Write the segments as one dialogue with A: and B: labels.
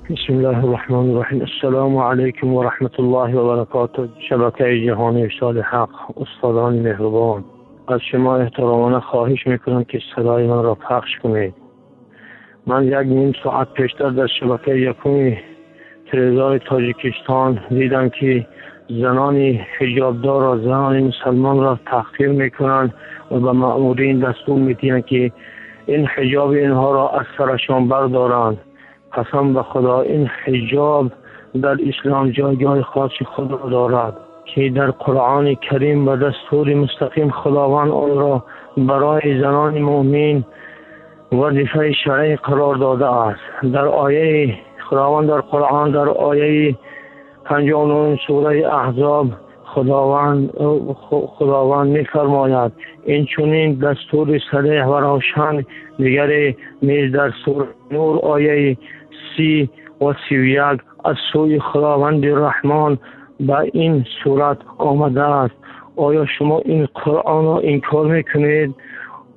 A: بسم الله الرحمن الرحیم. السلام علیکم و رحمت الله و برکاته. شبکه جهانی سال حق، استادان مهربان، از شما احترامانه خواهش میکنم که صدای من را پخش کنید. من یک نیم ساعت پیشتر در شبکه یکم تلویزیون تاجیکستان دیدم که زنان حجابدار را، زنان مسلمان را تحقیر میکنند و به مأمورین دستور میدهند که این حجاب اینها را از سرشان بردارند. قسم به خدا این حجاب در اسلام جایگاه خاص خود را دارد که در قرآن کریم و دستور مستقیم خداوند آن را برای زنان مؤمن وظیفه شرعی قرار داده است. در آیه خداوند در قرآن در آیه 59 سوره احزاب خداوند می‌فرماید این چنین دستور صریح و روشن دیگر نیز در سوره نور آیه 30 و 31 از سوی خداوند رحمان به این صورت آمده است. آیا شما این قرآن را انکار میکنید؟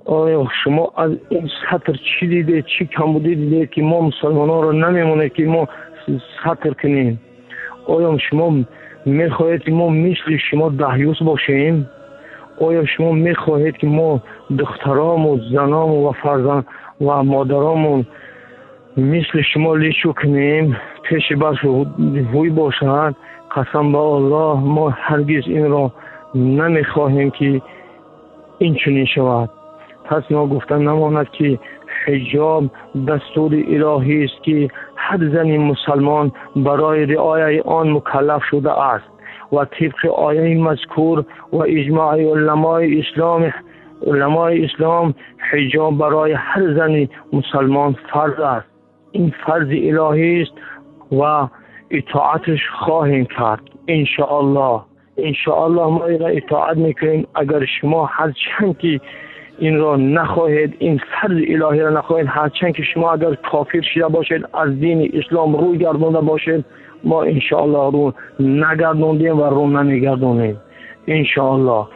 A: آیا شما از این سطر چی دیده، چی کمبودی دیده که ما مسلمان ها را نمیمونه که ما سطر کنیم؟ آیا شما میخواهید که ما مثل شما دهیوس باشیم؟ آیا شما میخواهید که ما دخترام و زنام و فرزند و مادرامون مثل شما لیچو کنیم، پیش بس هوی باشند؟ قسم به الله ما هرگز این را نمیخواهیم که این چنین شود. پس ناگفته نماند که حجاب دستور الهی است که هر زن مسلمان برای رعایت آن مکلف شده است و طبق آیه مذکور و اجماع علمای اسلام حجاب برای هر زن مسلمان فرض است. این فرض الهی است و اطاعتش خواهیم کرد انشاءالله. انشاءالله ما این را اطاعت میکنیم. اگر شما هر چند که این را نخواهید، این فرض الهی را نخواهید، هرچند که شما اگر کافر شده باشید، از دین اسلام روی گردانده باشید، ما انشاءالله رو نگردوندیم و رو نمیگردونیم انشاءالله.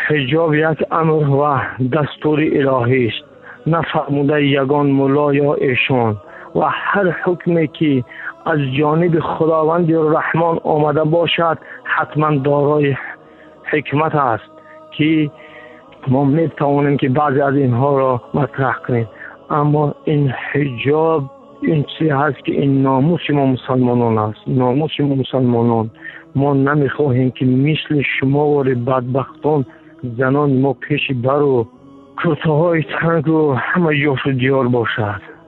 A: حجاب یک امر و دستور الهی است، نه فرموده یگان ملا یا ایشان، و هر حکمی که از جانب خداوند رحمان آمده باشد حتما دارای حکمت است که ما می توانیم که بعضی از اینها را مطرح کنیم. اما این حجاب این چیزی هست که این ناموس ما مسلمانان است، ناموس ما مسلمانان. ما نمیخواهیم که مثل شما و بدبختان زنان ما پیش بر و کرته‌های تنگ و همه جاش و دیار باشد.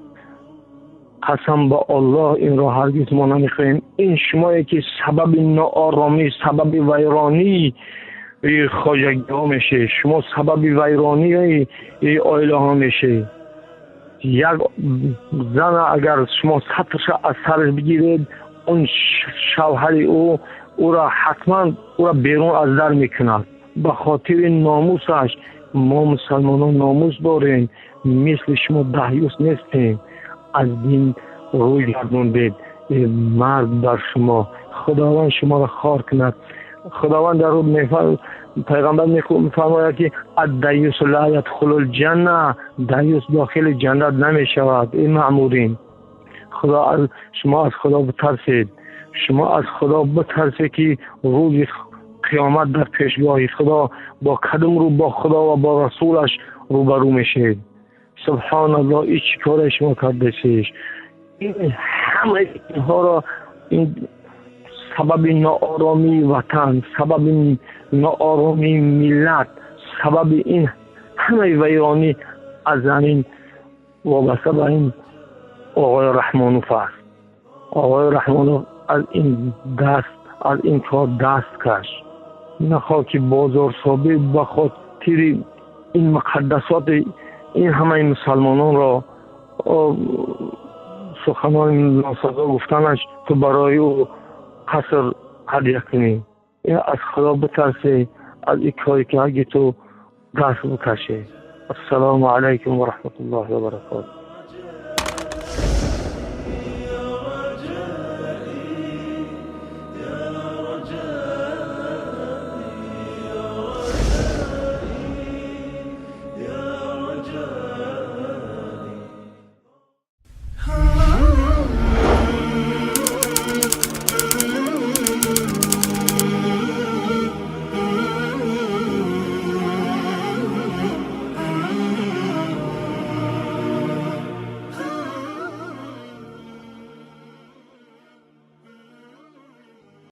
A: قسم به الله این را هرگز ما نمیخواهیم. این شمایی که سبب ناآرامی، سبب ویرانی خواجگی ها میشه، شما سبب ویرانی عائله ها میشه. یک زن اگر شما سطرش از سرش بگیرید، اون شوهر او را حتما او را بیرون از در میکند به خاطر ناموسش. ما مسلمانان ناموس داریم، مثل شما دهیوس نیستیم. از دین روی گردوندید، مرد بر شما، خداوند شما را خوار کند. خداوند در رو پیغمبر میفرماید که الدیوس لا یدخل الجنه، دیوس داخل جنت نمیشود. این مأمورین خدا، شما از خدا بترسید، شما از خدا بترسید که روز قیامت در پیشگاه خدا با کدوم رو با خدا و با رسولش روبرو میشید. سبحان الله، این چی کار شما کرده سیش؟ این همه اینها را، این سبب ناآرامی وطن، سبب ناآرامی ملت، سبب این همه ویرانی از همین وابسته به این آقای رحمانوف است. آقای رحمانوف از این دست، از این کار دست کش. نخواه که بازار صابه به خاطر این مقدسات این همه مسلمانان را سخنان ناسزا گفتنش تو برای او قصر هدیه کنی. این از خدا بترسی، از این کاری که اگه تو دست بکشی. السلام علیکم و رحمت الله و برکاته.